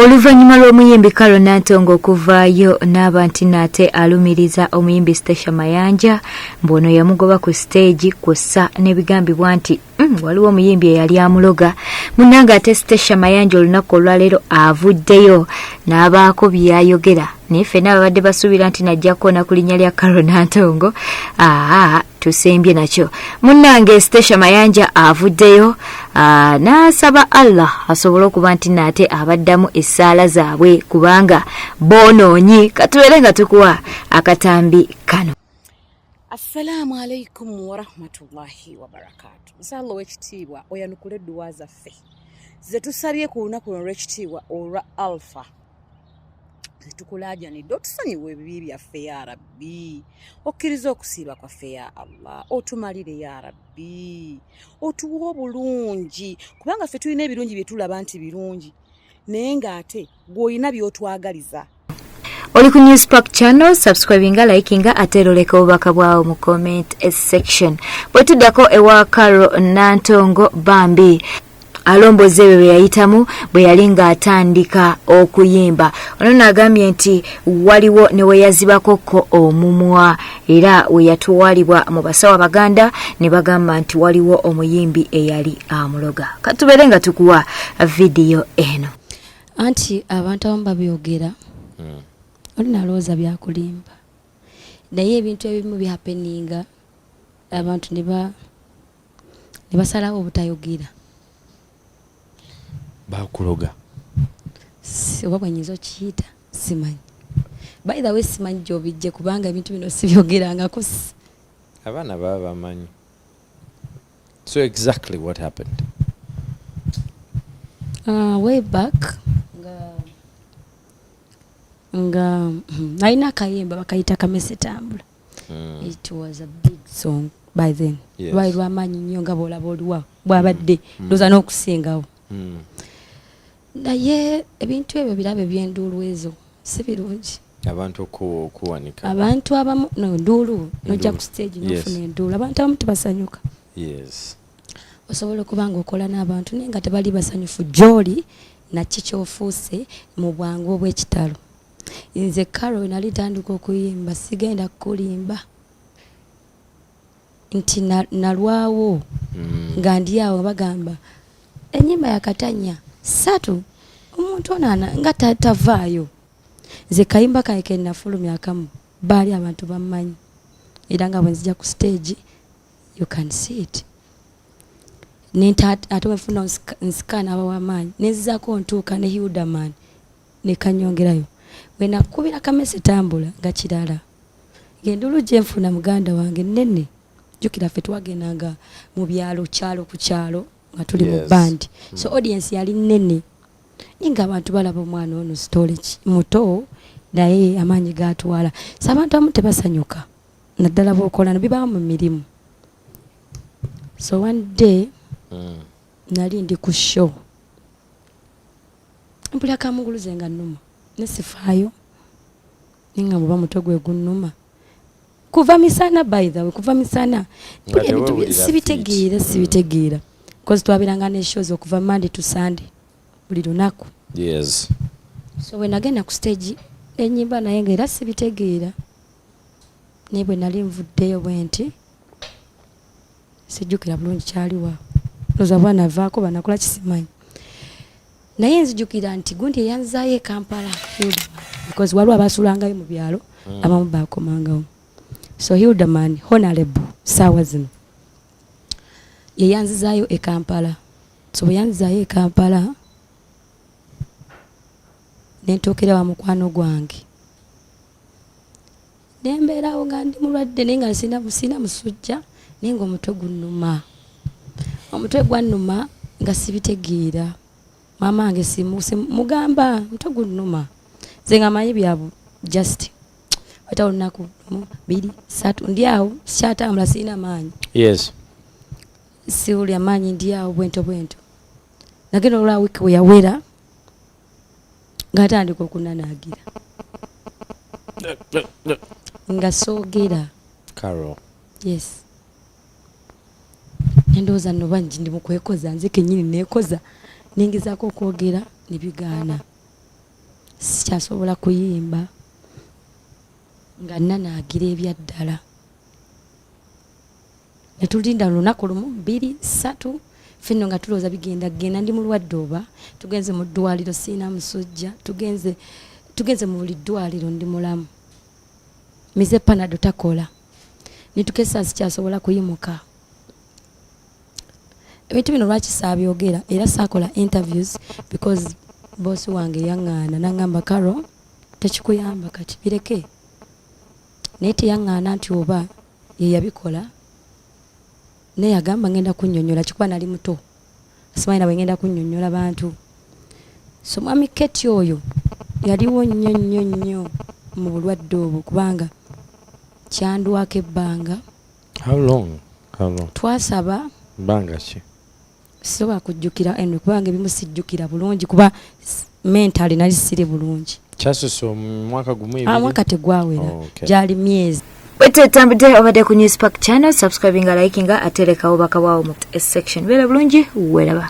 Oluvannyuma lw'omuyimbi Carol Nantongo okuvaayo n'aba nti nate alumiriza omuyimbi Stecia Mayanja mbu ono yamugoba ku siteegi kw'ossa n'ebigambibwa nti waliwo omuyimbi eyali amuloga. Munnange ate Stecia Mayanja olunaku olwaleero avuddeyo n'abaako by'ayogera naye ffenna ababadde basuubira nti najja kukoona ku linnya lya Carol Nantongo aa tusembye nakyo. Munnange Stecia Mayanja avuddeyo n'asaba Allah asobole okuba nti naate abaddamu essaala zaabwe kubanga boonoonyi. Katubeere nga tukuwa akatambi kano. Assalaamu alaikum warahmatullahi wabarakaatu. Nsaba ow'ekitiibwa oyanukule edduwa zaffe ze tusabye ku lunaku luno olw'ekitiibwa olwa Alpha. Tukulaajanidde otusonyiwe ebibi byaffe ya Rabbi, okkirize okusiiba kwaffe ya Allah, otumalire ya Rabbi, otuwe obulungi, kubanga ffe tulina ebirungi bye tulaba nti birungi, naye ng'ate gw'olina by'otwagaliza. Oli ku News Park Channel, subscribinga, likinga ate era oleka obubaka bwawo mu comment section. Bwe tuddako ewa Carol Nantongo bambi alomboza ebyo bye yayitamu bwe yali ng'atandika okuyimba. Ono n'agambye nti waliwo ne we yazibako ko omumwa era we yatwalibwa mu basawo Abaganda ne bagamba nti waliwo omuyimbi eyali amuloga. Katubeere nga tukuwa vidiyo eno. Anti abantu abamu babyogera oli nalowooza byakulimba, naye ebintu ebimu bihappeninga abantu ne basalawo obutayogera. Bakuloga. Oba bwe nyinza okiyita simanyi. By the way simanyi gy'obijje kubanga ebintu bino sibyogerangako. Abaana baba bamanyi. So exactly what happened? Way back nga nalina akayimba bakayita Kamese Tambula. It was a big song by then. Lwali lwamaanyi nnyo nga bw'olaba oliwa bw'abadde ndowooza n'okusingawo. Naye ebintu ebyo birabe by'enduulu ezo si birungi. Abantu okuwanika. Abantu abamu no nduulu nojja ku stage n'ofuna enduulu. Abantu abamu tebasanyuka. Osobola okuba ng'okola n'abantu naye nga tebali basanyufu gy'oli naki ky'ofuuse mu bwangu obw'ekitalo. Nze Carol nali ntandika okuyimba sigenda kukulimba nti nalwawo nga ndi awo bagamba ennyimba yakatanya 3 omuntu ono nga tavaayo. Nze kayimba kange ke nafulumya akamu baali abantu bammanyi era nga bwe nzija ku stage you can see it. Ate bwe nfuna nsika n'aba w'amaanyi nenzizaako ntuuka ne Hilderman ne kanyongerayo. Bwe nakubira Kamese Tambula nga kirala ng'enduulu gye nfuna muganda wange nnene. Jjukira ffe twagendanga mu byalo kyalo ku kyalo nga tuli mu band. So audience yali nnene naye ng'abantu balaba omwana ono sitole muto naye amaanyi gaatwala. So abantu abamu tebasanyuka naddala bw'okola bibaawo mu mirimu. So one day nali ndi ku show mpulira kamuguluze nga nnuma ne sifaayo naye nga bw'oba mutwe gwe gunnuma kuva misana, by the way kuva misana Nga tewewulira sibitegeera fit. Sibitegeera because twabeeranga ne shows okuva Monday to Sunday buli lunaku. So bwe nagenda ku stage enyimba naye nga era sibitegeera, naye bwe nali nvuddeyo bwe nti sijjukira bulungi kyaliwa, ndowooza bwanavaako banakola kisimanyi, naye nzijukira nti gundi eyanzaayo e Kampala Hilderman, because waliwo abasulangayo mu byalo abamu bakomangawo. So Hilderman honorable saawa zino yeyanzizaayo e Kampala. So bwe yanzizaayo e Kampala nentuukira wa mukwano gwange nembeerawo nga ndi mulwadde naye nga sina musujja naye nga omutwe gunnuma. Omutwe gwannuma nga sibitegeera. Maama wange mugamba omutwe gunnuma, nze nga manyi bya just wata olunaku 1 2 3 ndi awo sikyatambula sirina maanyi. Siwulira maanyi ndi awo bwento bwento. Nagenda olwa wiiki bwe yawera ng'atandika okunanaagira nga soogera. Carol. Yes. Nendowooza nno bangi ndi mu kwekoza nze kennyini neekoza nengezaako okwogera ne bigaana. Sikyasobola kuyimba nga nanaagira ebyaddala. Ne tulinda lunaku lumu, bbiri, ssatu, fenno nga tulowooza bigenda genda. Ndi mulwadde oba? Tugenze mu ddwaliro, siina musujja. Tugenze mu buli ddwaliro, ndi mulamu. Mize Panado takola. Nitukesa sikyasobola kuyimuka. Ebintu bino lwaki saabyogera era saakola interviews? Because bosi wange yaŋŋaana naŋŋamba, "Karo, tekikuyamba, kati bireke." Naye teyaŋŋaana nti oba ye yabikola, naye yagamba ngenda kunnyonnyola kikuba nali muto, simanyi nawe ngenda kunnyonnyola bantu. So mwami Keti oyo yaliwo nnyo nnyo nnyo mu bulwadde obwo, kubanga kyandwako ebbanga. How long? How long? Twasaba. Bbanga ki? Sisobola kujjukira anyway, kubanga ebimu sijjukira bulungi, kuba mentally nali siri bulungi. Kyasusse omwaka gumu, ebiri? Ah, mwaka tegwawera. Oh, okay. Gyali myezi. Bwetutambudde, obadde ku Newspark Channel. Subscribinga, likinga, ate leka obubaka bwawo mu section. Beera bulungi, weeraba.